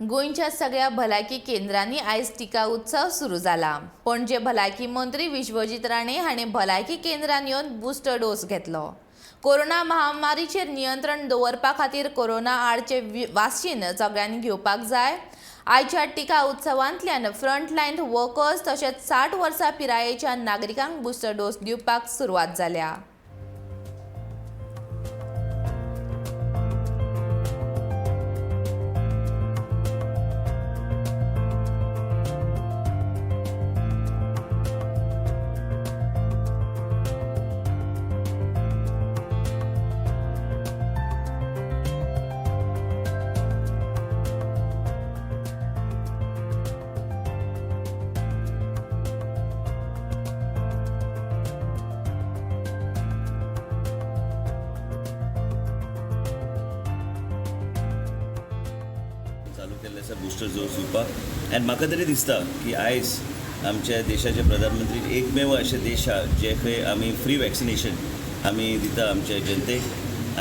गोंयच्या सगळ्या भलायकी केंद्रांनी आयज टिका उत्सव सुरू जाला. पणजे भलायकी मंत्री विश्वजीत राणे हांणी भलायकी केंद्रान येवन बुस्टर डोस घेतलो. कोरोना महामारीचेर नियंत्रण दवरपा खातीर कोरोना आडचे वाशीन सगळ्यांनी घेवपाक जाय. आयच्या टिका उत्सवांतल्यान फ्रंटलायन वर्कर्स तशेंच 60 वर्सां पिरायेच्या नागरिकांक बुस्टर डोस दिवपाक सुरवात जाल्या. चालू केल्ले आसा बुस्टर डोस दिवपाक. आनी म्हाका तरी दिसता की आयज आमच्या देशाचे प्रधानमंत्री एकमेव अशे देश आहा जे खंय आमी फ्री वॅक्सिनेशन आमी दिता आमच्या जनतेक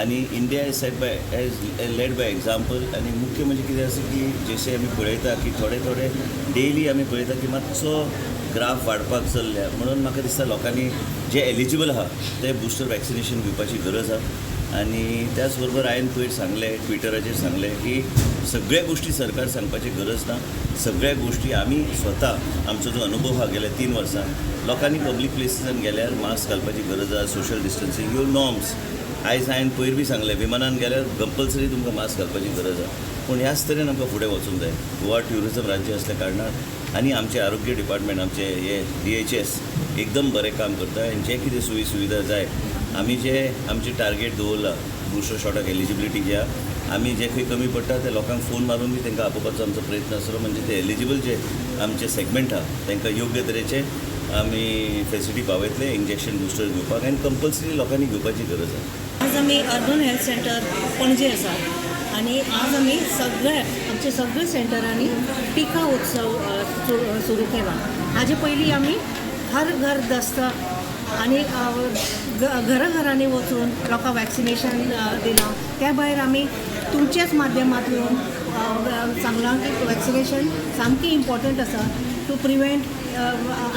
आनी India is set by as led by example. आनी मुख्य म्हणजे कितें आसा की जशें आमी पळयता की थोडे थोडे डेली आमी पळयता की मातसो ग्राफ वाडपाक चल्ल्या, म्हणून म्हाका दिसता लोकांनी जे एलिजिबल आहा ते बुस्टर वॅक्सिनेशन घेवपाची गरज आहा. आनी त्याच बरोबर हांवें पयर सांगलें, ट्विटराचेर सांगलें की सगळ्या गोश्टी सरकार सांगपाची गरज ना, सगळ्या गोश्टी आमी स्वता आमचो जो अनुभव आहा गेल्या 3 वर्सां लोकांनी पब्लीक प्लेसीसान गेल्यार मास्क घालपाची गरज आहा, सोशल डिस्टन्सींग ह्यो नॉर्म्स. आयज हांवें पयर बी सांगलें, विमानान गेल्यार कंपल्सरी तुमकां मास्क घालपाची गरज आहा. पूण ह्याच तरेन आमकां फुडें वचूंक जाय. गोवा ट्युरिजम राज्य आसल्या कारणान आनी आमचें आरोग्य डिपार्टमेंट, आमचें हे DHS एकदम बरें काम करता आनी जे कितें सोयी सुविधा जाय आमी जे आमचें टार्गेट दवरला बुस्टर शॉटाक एलिजिबिलिटी जी आहा, आमी जे खंय कमी पडटा ते लोकांक फोन मारून बी तांकां आपोवपाचो आमचो प्रयत्न आसतलो. म्हणजे ते एलिजिबल जे आमचे सेगमेंट आहा तांकां योग्य तरेचे आमी फेसिलिटी पावयतले इंजेक्शन बुस्टर घेवपाक आनी कंपल्सरी लोकांनी घेवपाची गरज आहा. आज आमी अर्बन हेल्थ सेंटर पणजे आसा आनी आज आमी सगळे आमचे सगळे सेंटरांनी टिका उत्सव सुरू केला. हाजे पयलीं आमी हर घर दस्तक आनी घराघरांनी वचून लोकांक वॅक्सिनेशन दिलां. त्या भायर आमी तुमच्याच माध्यमांतल्यान सांगलां की वॅक्सिनेशन सामकें इम्पॉर्टंट आसा टू प्रिवेंट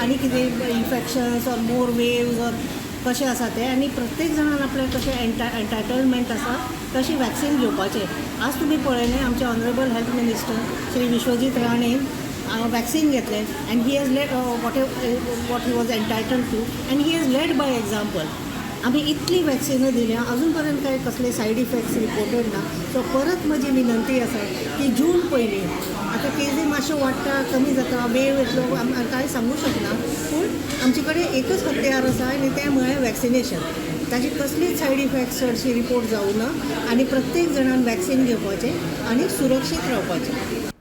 आनी कितें infections or more waves or कशें आसा तें. आनी प्रत्येक जाणान आपलें कशें एन्टायटलमेंट आसा तशें वॅक्सिन घेवपाचें. आज तुमी पळयलें आमचे honourable health minister Shri Vishwajit Rane vaccine घेतलें and he has led what he was entitled to and he has led by example. आमी इतली वॅक्सिनां दिल्या, अजून पर्यंत काय कसले सायड इफेक्ट्स रिपोर्टेड ना. सो परत म्हजी विनंती आसा की जून पयलीं आतां केजी मातश्यो वाडटा कमी जाता, वेव येतलो कांय सांगूं शकना, पूण आमचे कडेन एकच हत्यार आसा आनी तें म्हळ्यार वॅक्सिनेशन. ताजी कसलीच सायड इफेक्ट्स चडशी रिपोर्ट जावं ना आनी प्रत्येक जाणान वॅक्सिन घेवपाचें आनी सुरक्षीत रावपाचें.